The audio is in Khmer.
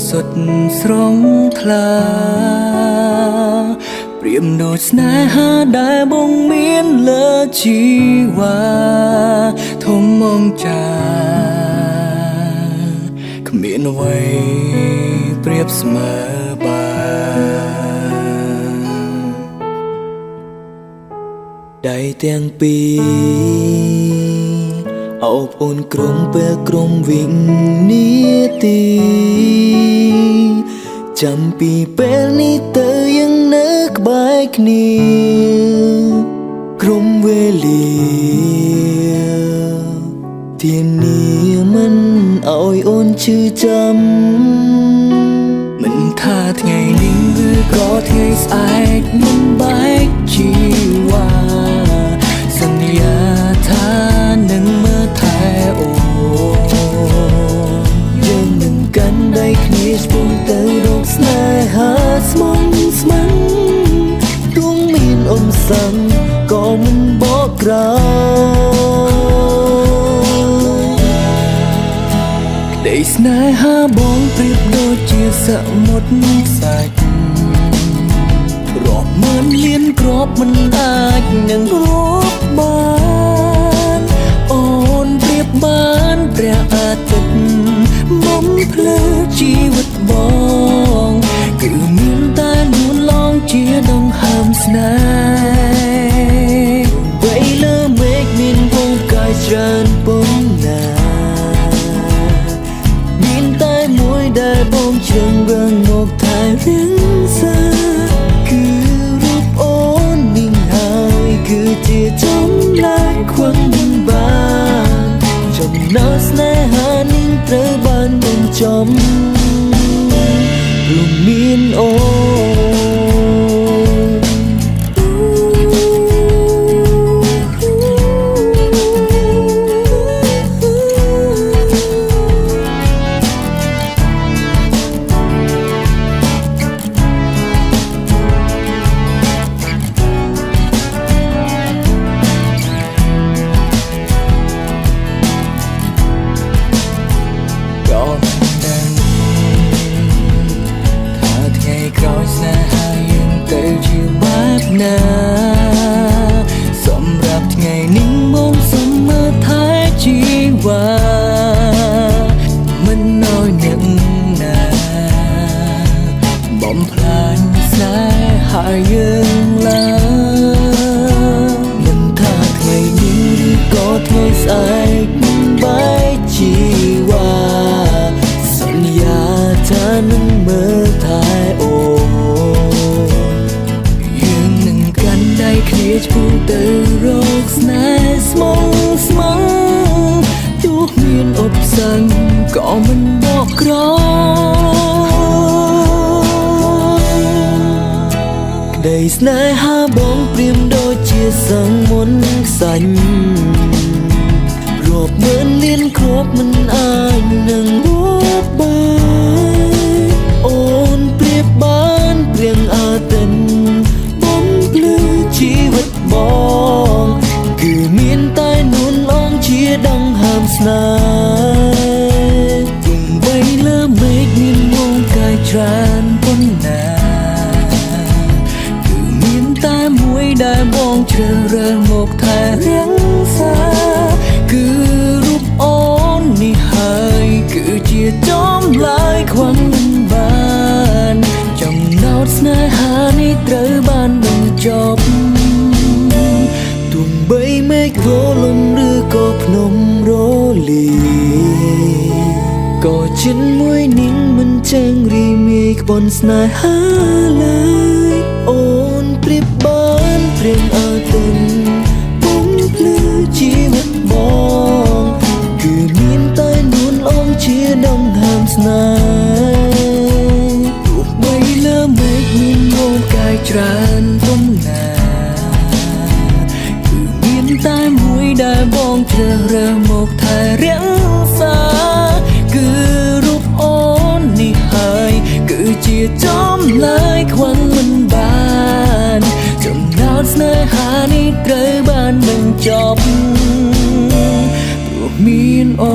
សុទ្ធស្រងថ្លាប្រៀបដូចស្នេហាដែលបងមានលើជីវ៉ាធំមងចាគ្មានអ្វីប្រៀបស្មើបាន ដៃទាំងពីរអោបអូនក្រុមពេលក្រុមវិញនាទីចាំពីពេលនេះទៅយើងនៅក្បែរគ្នាក្រុមវេលាធានាមិនឲ្យអូនឈឺចាំ មិនថាថ្ងៃនេះឬក៏ថ្ងៃស្អែកមិនបែកជីវ៉ាសន្យាថានឹងមើលថែអូន យើងនឹងកាន់ដៃគ្នាឆ្ពោះទៅរកស្នេហាស្មងស្ម័ងទោះមានអ៊ំសង្ឃក៏មិនបកក្រោយ ក្តីស្នេហាបងប្រៀបដូចជាសមុទ្រខ្សាច់រាប់ម៉ឺនលានគ្រាប់មិនអាចនឹងរាប់បានអូនប្រៀបបានព្រះអាទិត្យបំភ្លឺជីវិតបងគឺមានតែនួនឡងជាដង្ហើមស្នេហ៍ វៃលើមេឃមានវងផ្កាយច្រើនប៉ុណ្ណាមានតែមួយដែលបងជ្រឹងរឹងមកថែរក្សាគឺរូបអូននេះហើយគឺជាចម្លែកខ្វឹងមិនបានចំណោស្នេហានេះត្រូវបានបញ្ចំរួមមានអូន ក៏មិនដឹងថាថ្ងៃក្រោយស្នេហាយើងទៅជាបែបណាសម្រាប់ថ្ងៃនេះមកសុំមើលថែជីវ៉ាមិនឲ្យអ្នកណាបំផ្លាញស្នេហាយើងឡើយ មិនថាថ្ងៃនេះឬក៏ថ្ងៃស្អែកមិនបែកជីវ៉ាសន្យាថានឹងមើលថែអូន យើងនឹងកាន់ដៃគ្នាឆ្ពោះទៅរកស្នេហ៍ស្មងស្មងទោះមានឧបសគ្គក៏មិនបកក្រោយ ក្តីស្នេហាបងព្រៀមដូចជាសងមុនខ្សាញ់រាប់ម៉ឺនលានគ្រាប់មិនអាចនឹងរាប់បានអូនប្រៀបបានព្រៀងអាទិនបំភ្លឺជីវិតបងគឺមានតែនួនអងជាដង្ហើមស្នេហ៍ ទោះបីលើមេឃមានមងកាយច្រើនប៉ុណ្ណាគឺមានតែមួយដែលបងជ្រើសរើសមកថែរក្សាគឺរូបអូននេះហើយគឺជាចំឡាយខ្វឹងមិនបានចំណោទស្នេហានេះត្រូវបានបញ្ចប់ ទោះបីមេឃរលំឬក៏ភ្នំរលាក៏ចិនមួយនាងមិនចេងរីមេឃបនស្នេហាឡើយអូនប្រៀបបានព្រៀងអើទិនបំភ្លឺជីវិតបងគឺមានតែនួនអងជាដង្ហើមស្នេហ៍ ទោះបីលើមេឃមានងងកាយច្រើនប៉ុណ្ណាគឺមានតែមួយដែលបងជ្រើសរើសមកថែរក្សាគឺរូបអូននេះហើយគឺជាចំឡាយខ្វឹងមិនបានចំណោទស្នេហានេះត្រូវបានបញ្ចប់ព្រោះមានអូ